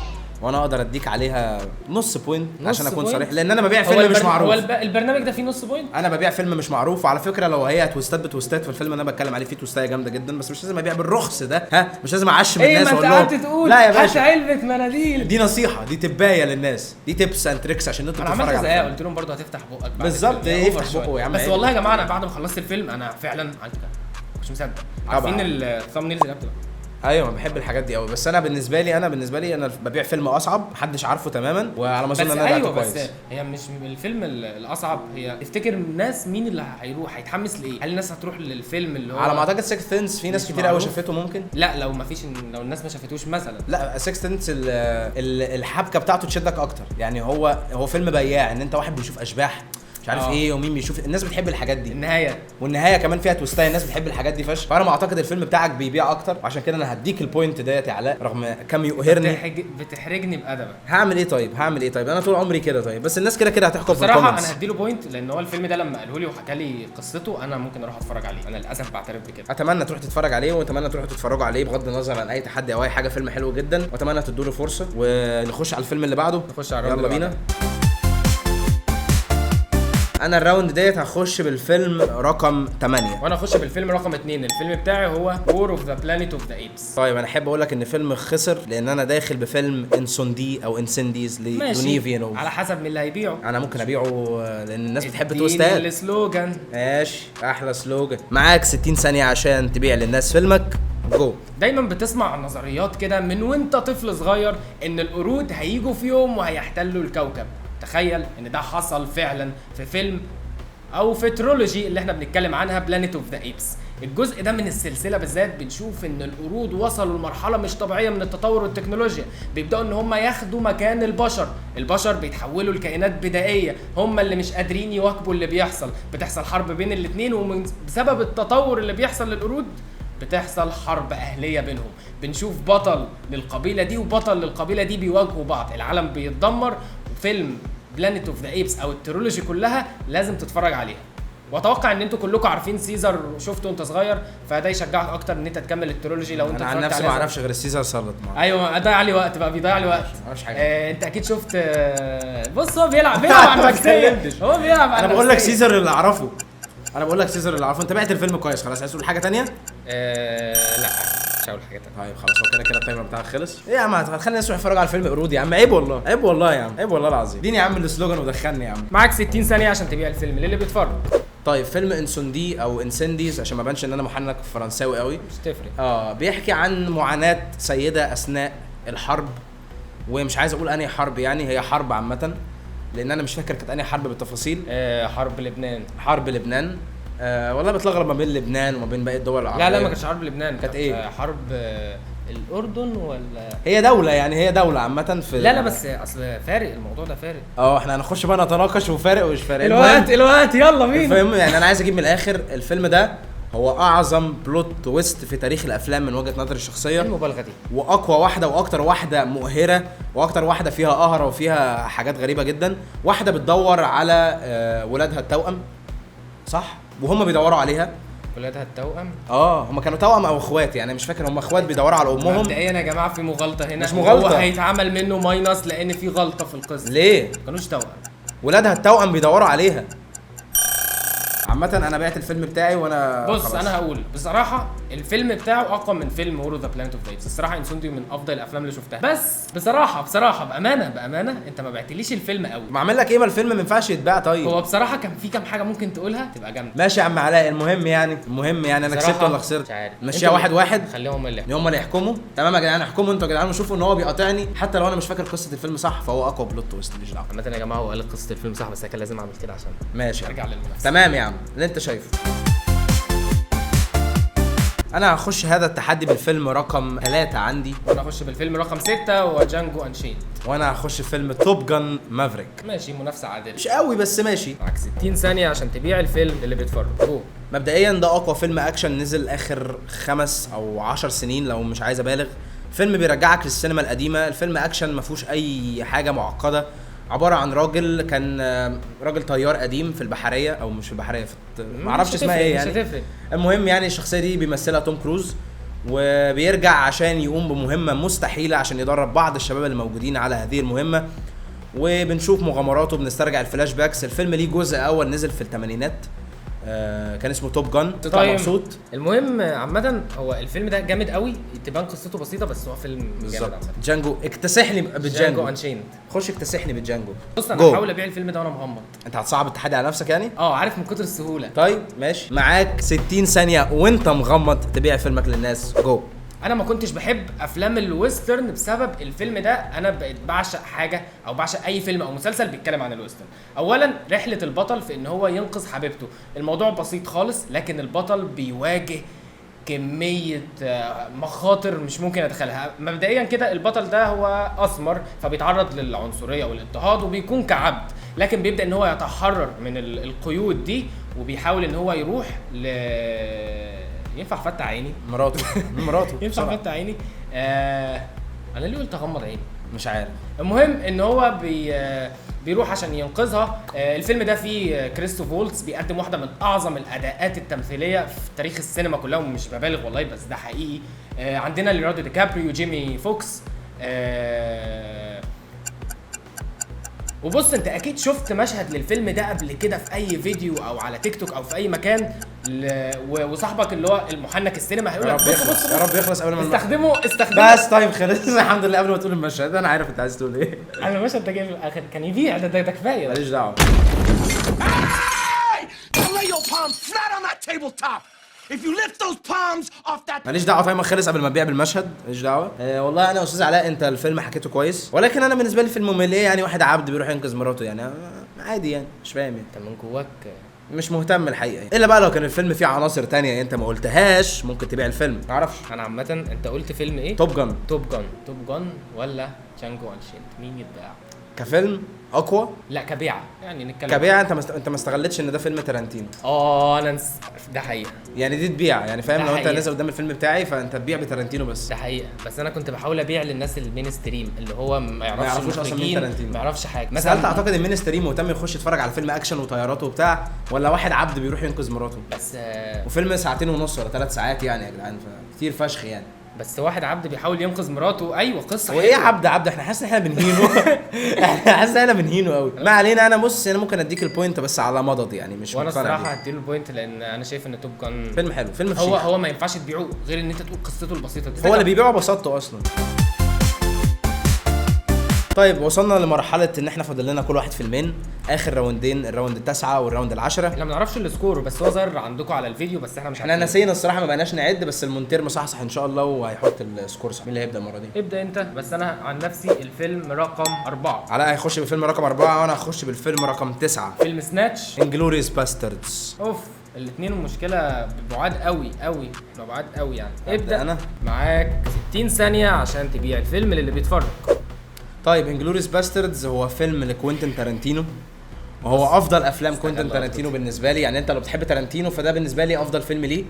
وانا اقدر اديك عليها نص point عشان اكون صريح، لان انا ببيع فيلم مش معروف. هو البرنامج ده فيه نص point؟ انا ببيع فيلم مش معروف، وعلى فكرة لو هي twist ات ب twist ات في الفيلم اللي انا بتكلم عليه فيه twist ايه جامدة جدا، بس مش لازم ابيع بالرخص ده، ها، مش لازم اعشم الناس واقول لهم ايه ما انت تقول لا يا باشا، هات علبة مناديل. دي نصيحة، دي tip ايه للناس، دي tips and tricks عشان انت تتفرج. انا عملت زيها، قلت لهم برضه هتفتح بقك بالظبط، افتح بقه يا عم. بس والله يا جماعة انا بعد ما خلصت الفيلم انا فعلا عملت كده، مش مصدق. عارفين ال thumbnails اللي بتبقى؟ ايوه بحب الحاجات دي قوي، بس انا بالنسبة لي انا ببيع فيلم اصعب محدش عارفه تماما، وعلى ما اظن ان انا ايوه كويس. بس هي مش الفيلم الاصعب، هي تفتكر الناس مين اللي هيروح هيتحمس لايه؟ هل الناس هتروح للفيلم اللي هو على ما اعتقد Sixth Sense في ناس كتير قوي شافته؟ ممكن لا، لو ما فيش، لو الناس ما شافتوش مثلا. لا Sixth Sense الحبكة بتاعته تشدك اكتر، يعني هو فيلم بياع، ان انت واحد بيشوف اشباح مش عارف ايه، ومين بيشوف، الناس بتحب الحاجات دي. النهاية، والنهاية كمان فيها twist ايه، الناس بتحب الحاجات دي فشخ. فانا ما اعتقد الفيلم بتاعك بيبيع اكتر، وعشان كده انا هديك ال point ديت يا علاء، رغم كم يقهرني. بتحرجني بادبك. هعمل ايه طيب؟ هعمل ايه طيب؟ انا طول عمري كده. طيب بس الناس كده كده هتحكم في ال comments. بصراحة انا هديله point، لان هو الفيلم ده لما قاله لي وحكى لي قصته انا ممكن اروح اتفرج عليه. انا للاسف بعترف بكده. اتمنى تروح تتفرج عليه، واتمنى تروحوا تتفرجوا عليه بغض النظر عن اي تحدي او اي حاجة. فيلم حلو جدا، واتمنى تدوا له فرصة. ونخش على الفيلم اللي بعده. نخش على ال round، يلا بينا. انا ال round ديت هخش بالفيلم رقم 8، وانا هخش بالفيلم رقم 2. الفيلم بتاعي هو War of the Planet of the Apes. طيب انا احب اقول لك ان فيلم خسر، لان انا داخل بفيلم Incendies او Incendies لدوني فينوف. على حسب مين اللي هيبيعه. انا ممكن ابيعه لان الناس بتحب twist ات. ال slogan. ماشي، احلى slogan. معاك 60 ثانية عشان تبيع للناس فيلمك، جو. دايما بتسمع عن نظريات كده من وانت طفل صغير ان القرود هيجوا في يوم وهيحتلوا الكوكب. تخيل ان ده حصل فعلا في فيلم او في trilogy اللي احنا بنتكلم عنها Planet of the Apes. الجزء ده من السلسلة بالذات بنشوف ان القرود وصلوا لمرحلة مش طبيعية من التطور والتكنولوجيا، بيبداوا ان هم ياخدوا مكان البشر، البشر بيتحولوا لكائنات بدائية، هم اللي مش قادرين يواكبوا اللي بيحصل، بتحصل حرب بين الاثنين، وبسبب التطور اللي بيحصل للقرود بتحصل حرب أهلية بينهم. بنشوف بطل للقبيلة دي وبطل للقبيلة دي بيواجهوا بعض، العالم بيتدمر. وفيلم Planet of the Apes او ال trilogy كلها لازم تتفرج عليها. واتوقع ان انتوا كلكم عارفين سيزر وشفته وانت صغير، فده يشجعك اكتر ان انت تكمل ال trilogy لو انت انا عن اتفرجت نفسي عليها. ما اعرفش غير ال Caesar salad. ايوه ضيع لي وقت بقى، بيضيع لي وقت. ما اعرفش حاجة. انت اكيد شفت. بص هو بيلعب على النفسية، اتكلمتش. هو بيلعب على انا بقول لك النفسية. سيزر اللي اعرفه، انا بقول لك سيزر اللي اعرفه. انت بعت الفيلم كويس، خلاص عايز تقول حاجة تانية؟ لا مش هقول حاجة تانية. طيب خلاص، هو كده كده ال timer بتاعك خلص. ايه يا عم، هتخلي الناس تروح يتفرجوا على الفيلم قرود يا عم؟ عيب والله، عيب والله يا عم، عيب والله العظيم. اديني يا عم ال slogan ودخلني يا عم. معاك 60 ثانية عشان تبيع الفيلم للي بيتفرج. طيب فيلم Incendies او Incendies عشان ما بانش ان انا محنك فرنساوي قوي، مش تفرق. بيحكي عن معاناة سيدة اثناء الحرب، ومش عايز اقول انهي حرب، يعني هي حرب عامة لان انا مش فاكر كانت انهي حرب بالتفاصيل. حرب لبنان. حرب لبنان. والله بتلخبط ما بين لبنان وما بين باقي الدول العربية. لا لا ما كانتش حرب لبنان، كانت إيه؟ حرب الاردن ولا هي دولة، يعني هي دولة عامة في لا لا بس اصل فارق الموضوع ده فارق. احنا هنخش بقى نتناقش وفارق ومش فارق. الوقت الوقت يلا بينا. الفيلم يعني انا عايز اجيب من الاخر، الفيلم ده هو اعظم plot twist في تاريخ الافلام من وجهة نظري الشخصية، ايه المبالغة دي؟ واقوى واحدة واكتر واحدة مؤهره واكتر واحدة فيها قهره وفيها حاجات غريبة جدا. واحدة بتدور على ولادها التوأم، صح؟ وهم بيدوروا عليها. ولادها التوأم؟ هم كانوا توأم او اخوات، يعني مش فاكر، هم اخوات بيدوروا على امهم. مبدئيا يا جماعة في مغالطة هنا. مش مغالطة. هو هيتعمل منه minus لان في غلطه في القصة. ليه؟ ما كانوش توأم. ولادها التوأم بيدوروا عليها. عامة انا بعت الفيلم بتاعي وانا بص خلاص. انا هقول بصراحة الفيلم بتاعه اقوى من فيلم War of the Planet of the Apes. الصراحة Incendies من افضل الافلام اللي شفتها، بس بصراحة بصراحة بامانه بامانه انت ما بعتليش الفيلم قوي. ما اعمل لك ايه، ما الفيلم ما ينفعش يتباع. طيب هو بصراحة كان في كام حاجة ممكن تقولها تبقى جامدة. ماشي يا عم علاء. المهم يعني، المهم يعني انا كسبت ولا خسرت؟ مش عارف. مشيها واحد واحد، خليهم اللي هم اللي يحكموا. تمام يا جدعان، احكموا انتوا يا جدعان وشوفوا ان هو بيقاطعني حتى لو انا مش فاكر قصة الفيلم صح، فهو اقوى plot twist، ماليش دعوه. عامة يا جماعة هو قال قصة الفيلم صح، بس انا كان لازم اعمل كده عشان ماشي ارجع للمنافسة. تمام يا عم، اللي انت شايفه. انا هخش هذا التحدي بالفيلم رقم 3 عندي، وانا هخش بالفيلم رقم 6 و Django Unchained. وانا هخش فيلم Top Gun Maverick. ماشي، منافسه عادلة. مش قوي بس ماشي. معاك 60 ثانية عشان تبيع الفيلم اللي بيتفرج. go. مبدئيا ده اقوى فيلم اكشن نزل اخر 5 او 10 سنين لو مش عايز ابالغ. فيلم بيرجعك للسينما القديمة، الفيلم اكشن ما فيهوش اي حاجة معقدة، عبارة عن راجل كان راجل طيار قديم في البحرية او مش في البحرية، في ما اعرفش اسمها ايه يعني، مش هتفرق. المهم يعني الشخصية دي بيمثلها توم كروز، وبيرجع عشان يقوم بمهمة مستحيلة عشان يدرب بعض الشباب اللي موجودين على هذه المهمة، وبنشوف مغامراته، بنسترجع ال flashbacks. الفيلم ليه جزء اول نزل في الثمانينات، كان اسمه Top Gun. تطلع طيب. مبسوط. المهم عامة هو الفيلم ده جامد قوي، تبان قصته بسيطة بس هو فيلم جامد بالظبط. عامة. جانجو اكتسحني جانجو بالجانجو. Unchained. خش اكتسحني بالجانجو. بص انا جو. هحاول ابيع الفيلم ده وانا مغمض. انت هتصعب التحدي على نفسك يعني؟ عارف من كتر السهولة. طيب ماشي، معاك 60 ثانية وانت مغمض تبيع فيلمك للناس. جو. انا ما كنتش بحب افلام ال western، بسبب الفيلم ده انا بقيت بعشق حاجة او بعشق اي فيلم او مسلسل بيتكلم عن ال western. اولا رحله البطل في ان هو ينقذ حبيبته، الموضوع بسيط خالص، لكن البطل بيواجه كمية مخاطر مش ممكن اتخيلها. مبدئيا كده البطل ده هو اسمر، فبيتعرض للعنصرية والاضطهاد وبيكون كعبد، لكن بيبدأ ان هو يتحرر من القيود دي، وبيحاول ان هو يروح ل ينفع فتح عيني؟ مراته. مراته ينفع فتح عيني؟ انا ليه قلت اغمض عيني؟ مش عارف. المهم ان هو بيروح عشان ينقذها. الفيلم ده فيه كريستوف وولتز بيقدم واحدة من اعظم الاداءات التمثيلية في تاريخ السينما كلها، ومش ببالغ والله بس ده حقيقي. عندنا ليوناردو دي كابريو، جيمي فوكس. وبص انت اكيد شفت مشهد للفيلم ده قبل كده في اي فيديو او على تيك توك او في اي مكان، وصاحبك اللي هو المحنك السينما هيقول يا لك رب بص يخلص، بص يا رب يخلص قبل ما استخدمه بس. طيب خلص الحمد لله قبل ما تقول المشهد انا عارف انت عايز تقول ايه. انا المشهد ده جاي في الاخر كان يبيع ده كفاية. ماليش دعوه. Lay your palm flat on that tabletop. If you lift those palms off that ماليش دعوه، timer خلص قبل ما ابيع بالمشهد، ماليش دعوه. والله انا استاذ علاء انت الفيلم حكيته كويس، ولكن انا بالنسبة لي فيلم ممل. ايه يعني واحد عبد بيروح ينقذ مراته يعني؟ عادي يعني، مش فاهم يعني. انت من جواك مش مهتم الحقيقة يعني. الا بقى لو كان الفيلم فيه عناصر تانية انت ما قلتهاش ممكن تبيع الفيلم، ما اعرفش. انا عامة انت قلت فيلم ايه؟ Top Gun. Top Gun. Top Gun ولا Django Unchained؟ مين يتباع؟ كفيلم اقوى؟ لا كبيعه يعني نتكلم كبيعه. انت ما استغلتش ان ده فيلم تارانتينو. انا ده حقيقة يعني، دي تبيع يعني، فاهم؟ لو انت حقيقة. نازل قدام الفيلم بتاعي فانت تبيع بتارانتينو بس. ده حقيقة، بس انا كنت بحاول ابيع للناس ال mainstream اللي هو ما يعرفش يعرفوش أصلاً مين المخرجين، تارانتينو. ما يعرفش حاجة. مثلا هل تعتقد ال mainstream مهتم يخش يتفرج على فيلم اكشن وطيارات وبتاع، ولا واحد عبد بيروح ينقذ مراته؟ بس وفيلم ساعتين ونص ولا 3 ساعات يعني يا جدعان، فكتير فشخ يعني. بس واحد عبد بيحاول ينقذ مراته، ايوه قصة هو ايه حلوة. عبد احنا حاسس ان احنا بنهينه. احنا حاسس ان احنا بنهينه قوي. ما علينا، انا بص انا ممكن اديك ال point بس على مضض يعني، مش وانا مقتنع الصراحة بيه. هديله ال point لان انا شايف ان Top Gun فيلم حلو، فيلم هو فشيخ. هو ما ينفعش تبيعه غير ان انت تقول قصته البسيطة دي. هو اللي بيبيعه بساطته اصلا. طيب وصلنا لمرحلة ان احنا فاضل لنا كل واحد فيلمين، اخر راوندين، ال round التاسعة وال round العاشرة. احنا ما نعرفش ال score بس هو ظاهر عندكم على الفيديو، بس احنا مش احنا عارفين. نسينا الصراحة، ما بقناش نعد، بس المونتير مصحصح ان شاء الله وهيحط ال score صح. مين اللي هيبدأ المرة دي؟ ابدا انت، بس انا عن نفسي الفيلم رقم 4. علاء هيخش بالفيلم رقم 4 وانا هخش بالفيلم رقم 9، فيلم Snatch. Inglourious Basterds. اوف، الاثنين المشكلة بعاد قوي قوي، احنا بعاد قوي يعني. ابدا انا معاك 60 ثانية عشان تبيع الفيلم للي بيتفرج. طيب Inglourious Basterds هو فيلم لكوينتين تارانتينو، وهو افضل افلام كوينتين تارانتينو بالنسبة لي. يعني انت لو بتحب تارانتينو فده بالنسبة لي افضل فيلم ليه،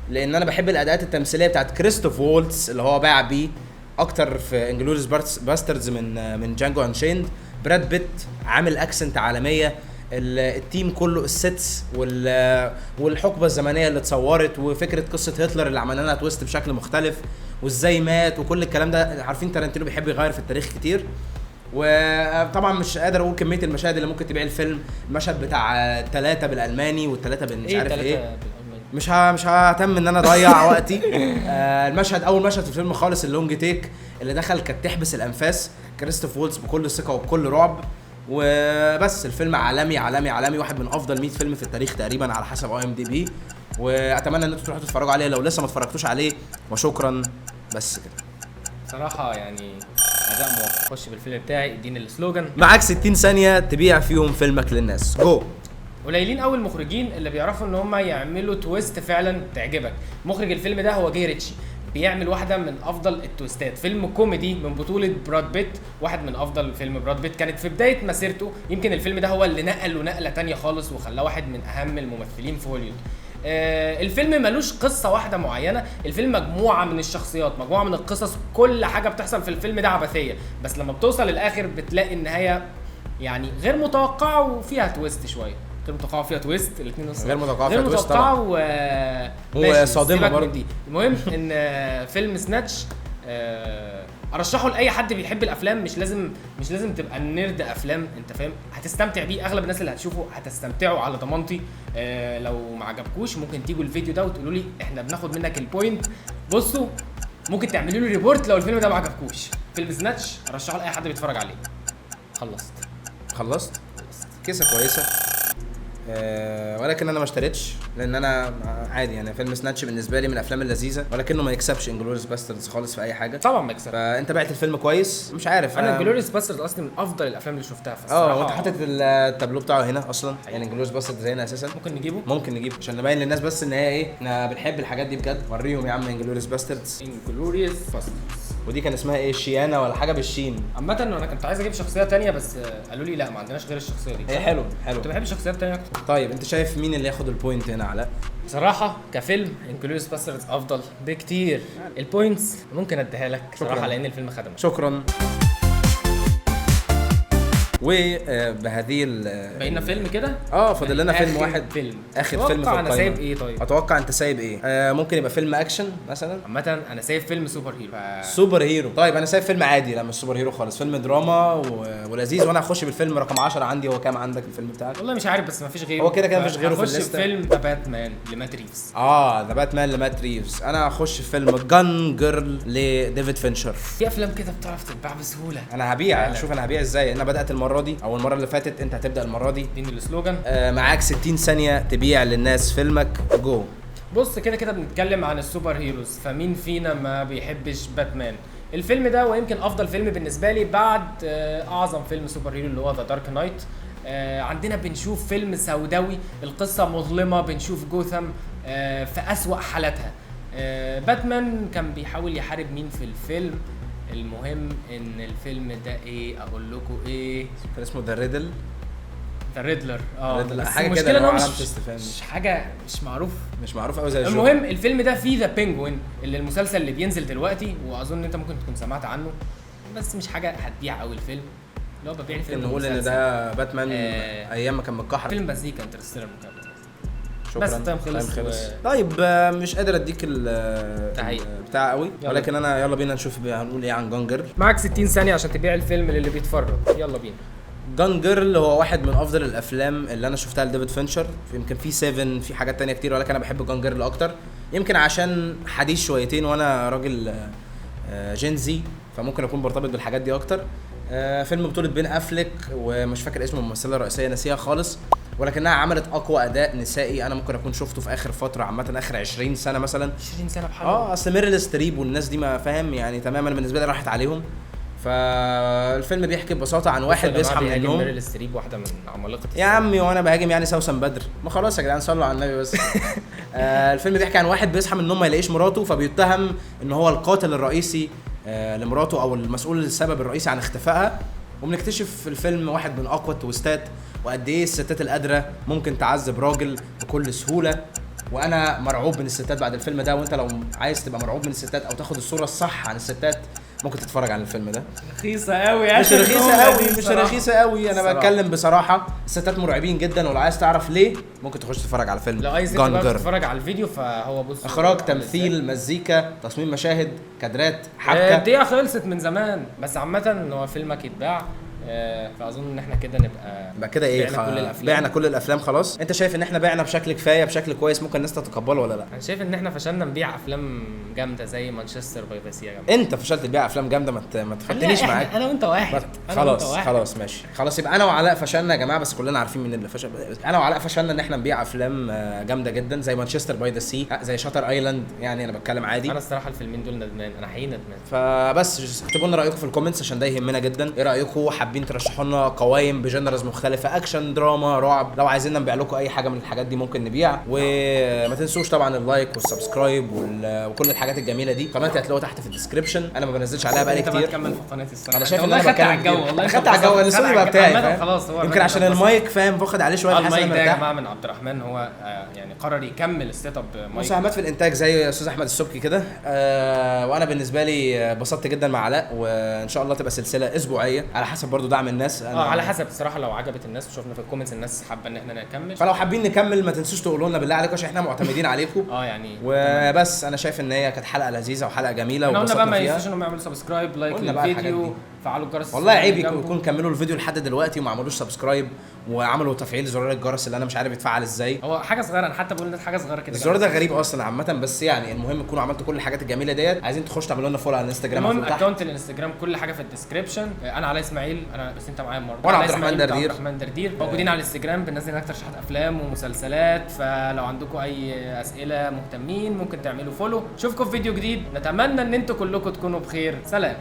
لان انا بحب الاداءات التمثيلية بتاعت كريستوف وولتز اللي هو باع بيه اكتر في Inglourious Basterds من Django Unchained. براد بيت عامل accent عالمية، ال team كله، ال sets والحقبه الزمنية اللي اتصورت، وفكره قصة هتلر اللي عملنا لها twist بشكل مختلف، وازاي مات وكل الكلام ده. عارفين تارانتينو بيحب يغير في التاريخ كتير. وطبعا مش قادر اقول كمية المشاهد اللي ممكن تبيع الفيلم. المشهد بتاع 3 بالالماني والثلاثة بالمش عارف ايه، مش ههتم ان انا اضيع وقتي. المشهد، اول مشهد في الفيلم خالص، ال long take اللي دخل كانت تحبس الانفاس، كريستوف وولتز بكل ثقة وبكل رعب. وبس الفيلم عالمي عالمي عالمي، واحد من افضل 100 فيلم في التاريخ تقريبا على حسب IMDb. واتمنى ان انتوا تروحوا تتفرجوا عليه لو لسه ما اتفرجتوش عليه، وشكرا. بس كده صراحة يعني اداء موفق. خش بالفيلم بتاعي، اديني ال slogan. معاك 60 ثانية تبيع فيهم فيلمك للناس، جو. قليلين قوي المخرجين اللي بيعرفوا ان هم يعملوا twist فعلا تعجبك. مخرج الفيلم ده هو جاي ريتشي، بيعمل واحدة من افضل ال twist ات. فيلم كوميدي من بطوله براد بيت، واحد من افضل فيلم براد بيت كانت في بداية مسيرته. يمكن الفيلم ده هو اللي نقله نقله تانية خالص وخلاه واحد من اهم الممثلين في هوليوود. الفيلم ملوش قصة واحدة معينة، الفيلم مجموعة من الشخصيات، مجموعة من القصص، كل حاجة بتحصل في الفيلم ده عبثية، بس لما بتوصل للاخر بتلاقي النهاية يعني غير متوقعه وفيها twist شوية. غير متوقعه وفيها twist، الاثنين غير متوقعه فيها غير twist متوقعه طبعا، وصادمه برضه. المهم ان فيلم Snatch ارشحه لاي حد بيحب الافلام، مش لازم تبقى nerd افلام، انت فاهم، هتستمتع بيه. اغلب الناس اللي هتشوفه هتستمتعوا على ضمانتي. لو ما عجبكوش ممكن تيجوا الفيديو ده وتقولوا لي احنا بناخد منك ال point. بصوا ممكن تعملوا لي report لو الفيلم ده ما عجبكوش. فيلم Snatch ارشحه لاي حد بيتفرج عليه. خلصت كيسه كويسة، ولكن انا ما اشتريتش لان انا عادي يعني. فيلم Snatch بالنسبة لي من الافلام اللذيذة، ولكنه ما يكسبش Inglourious Basterds خالص في اي حاجة. طبعا ما يكسبش. فانت بعت الفيلم كويس، مش عارف. انا Inglourious Basterds اصلا من افضل الافلام اللي شفتها. اه، وانت حاطط التابلو بتاعه هنا اصلا يعني، Inglourious Basterds هنا اساسا. ممكن نجيبه، ممكن نجيبه عشان نبين للناس بس ان هي ايه، احنا بنحب الحاجات دي بجد. وريهم يا عم Inglourious Basterds. Inglourious Basterds، ودي كان اسمها ايه، شيانا ولا حاجة بالشين. عامة انا كنت عايز اجيب شخصية تانية بس قالوا لي لا ما عندناش غير الشخصية دي. هي حلو حلو، كنت بحب الشخصيات التانية اكتر. طيب انت شايف مين اللي ياخد ال point هنا علاء؟ بصراحة كفيلم Inglourious Basterds افضل بكتير. ال points ممكن اديها لك صراحة لان الفيلم خدمك. شكرا. وبهذه بقينا فيلم كده؟ فاضل لنا فيلم واحد، فيلم اخر فيلم في القائمة. انا سايب ايه طيب؟ اتوقع انت سايب ايه؟ ممكن يبقى فيلم اكشن مثلا. عامة انا سايب فيلم superhero. superhero. طيب انا سايب فيلم عادي، لا مش superhero خالص، فيلم دراما ولذيذ. وانا هخش بالفيلم رقم 10 عندي. هو كام عندك الفيلم بتاعك؟ والله مش عارف، بس مفيش غيره. هو كده كده مفيش غيره في هخش الليستة. فيلم The Batman لمات ريفز. The Batman لمات ريفز. انا هخش فيلم Gone Girl لديفيد فينشر. في افلام كده بتعرف تتباع بسهولة. انا هبيع، شوف انا هبيع ازاي. انا بدات المرة دي او المرة اللي فاتت، انت هتبدا المرة دي. اديني ال slogan. معاك 60 ثانية تبيع للناس فيلمك، جو. بص كده كده بنتكلم عن ال superheroes، فمين فينا ما بيحبش باتمان؟ الفيلم ده ويمكن افضل فيلم بالنسبة لي بعد اعظم فيلم superhero اللي هو The Dark Knight. عندنا بنشوف فيلم سوداوي، القصة مظلمة، بنشوف جوثام في أسوأ حالاتها. باتمان كان بيحاول يحارب مين في الفيلم؟ المهم ان الفيلم ده ايه، اقول لكم ايه، كان اسمه The Riddle. The Riddler. بس حاجة المشكلة كده ان هو مش حاجة، مش معروف، مش معروف قوي زي الجوكر. المهم الفيلم ده فيه The Penguin، اللي المسلسل اللي بينزل دلوقتي، واظن انت ممكن تكون سمعت عنه، بس مش حاجة هتبيع قوي الفيلم. اللي هو ببيع الفيلم نقول ان ده باتمان ايام ما كان متكحر. فيلم مزيكا Interstellar. شكرا. بس ال time خلص. طيب مش قادر اديك بتاع قوي، ولكن انا يلا بينا نشوف هنقول ايه عن Gone Girl. معاك 60 ثانية عشان تبيع الفيلم للي بيتفرج، يلا بينا. Gone Girl هو واحد من افضل الافلام اللي انا شفتها لديفيد فينشر. يمكن في 7، في حاجات تانية كتير، ولكن انا بحب Gone Girl اكتر، يمكن عشان حديث شويتين وانا راجل Gen Z، فممكن اكون برتبط بالحاجات دي اكتر. فيلم بطولة بين افليك، ومش فاكر اسم الممثلة الرئيسية، ناسيها خالص، ولكنها عملت اقوى اداء نسائي انا ممكن اكون شفته في اخر فترة، عامة اخر 20 سنة مثلا. 20 سنة بحاله. اصل ميريل ستريب والناس دي ما فاهم يعني تماما بالنسبة لي راحت عليهم. فالفيلم بيحكي ببساطة عن واحد بيصحى من النوم. ميريل ستريب واحدة من عمالقة يا عمي، وانا بهاجم يعني سوسن بدر، ما خلاص يا جدعان صلوا على النبي بس. الفيلم بيحكي عن واحد بيصحى من النوم ما يلاقيش مراته، فبيتهم ان هو القاتل الرئيسي لمراته، او المسؤول السبب الرئيسي عن اختفائها. وبنكتشف في الفيلم واحد من اقوى ال twist ات، وقد ايه الستات القادره ممكن تعذب راجل بكل سهولة. وانا مرعوب من الستات بعد الفيلم ده، وانت لو عايز تبقى مرعوب من الستات او تاخد الصورة الصح عن الستات ممكن تتفرج على الفيلم ده. رخيصة قوي، مش رخيصة قوي، مش رخيصة قوي، انا بتكلم بصراحة. الستات مرعبين جدا، ولو عايز تعرف ليه ممكن تخش تتفرج على فيلم. لو عايز تتفرج على الفيديو فهو بص، اخراج، تمثيل، مزيكا، تصميم مشاهد، كادرات، حبكة. الدقيقة خلصت من زمان، بس عامة هو فيلمك يتباع. فاظن ان احنا كده نبقى كده ايه، بعنا كل الافلام، بعنا كل الافلام خلاص. انت شايف ان احنا بعنا بشكل كفاية، بشكل كويس، ممكن الناس تتقبله ولا لا؟ انا شايف ان احنا فشلنا نبيع افلام جامدة زي Manchester by the Sea. يا جماعة انت فشلت تبيع افلام جامدة، ما تحطنيش معاك، انا وانت واحد. خلاص خلاص ماشي خلاص، يبقى انا وعلاء فشلنا يا جماعة، بس كلنا عارفين مين اللي فشل. انا وعلاء فشلنا ان احنا نبيع افلام جامدة جدا زي Manchester by the Sea، زي Shutter Island، يعني انا بتكلم عادي. انا الصراحة الفيلمين دول ندمان، انا حقيقي ندمان. فبس اكتبوا لنا رايكم في ال comments عشان ده يهمنا جدا. ايه رايكم؟ حابين ترشحوا لنا قوائم ب genres مختلفة، اكشن، دراما، رعب؟ لو عايزين نبيع لكم اي حاجة من الحاجات دي ممكن نبيع. وما تنسوش طبعا ال like وال subscribe وكل الحاجات الجميلة دي. قناتي هتلاقوها تحت في ال description، انا ما بنزلش عليها بقالي كتير. انت بتكمل في قناتي الصراحة، انا شايف ان انا بتكلم على الجو، والله خدت على الجو، الاستوديو بقى بتاعي خلاص. هو يمكن عشان المايك فاهم، باخد عليه شوية. المايك ده يا جماعة من عبد الرحمن، هو يعني قرر يكمل ال setup mic، مساهمات في الانتاج زي استاذ احمد السبكي كده. وانا بالنسبة لي اتبسطت جدا مع علاء، وان شاء الله تبقى سلسلة اسبوعية على حسب برضو دعم الناس. على حسب الصراحة، لو عجبت الناس وشفنا في ال comments الناس حابة ان احنا نكمل، فلو حابين نكمل ما تنسوش تقولوا لنا بالله عليكم عشان احنا معتمدين عليكم. يعني وبس انا شايف ان هي كانت حلقة لذيذة وحلقه جميلة وبسطنا بقى. ما ينسوش انهم يعملوا subscribe، like للفيديو، فعلوا الجرس. والله عيب يكون كملوا الفيديو لحد دلوقتي وما عملوش subscribe وعملوا تفعيل زرار الجرس اللي انا مش عارف يتفعل ازاي. هو حاجة صغيرة، انا حتى بقول للناس حاجة صغيرة كده، الزرار ده غريب اصلا عامة، بس يعني المهم تكونوا عملتوا كل الحاجات الجميلة ديت. عايزين تخشوا تعملوا لنا follow على الانستجرام، المهم account الانستجرام، كل حاجة في ال description. انا علاء اسماعيل، انا بس انت معايا النهارده، وانا عبد الرحمن دردير. عبد الرحمن دردير موجودين على الانستجرام، بننزل هناك ترشيحات افلام ومسلسلات، فلو عندكم اي اسئلة مهتمين ممكن تعملوا follow. اشوفكم في فيديو جديد، نتمنى ان انتم كلكم تكونوا بخير. سلام.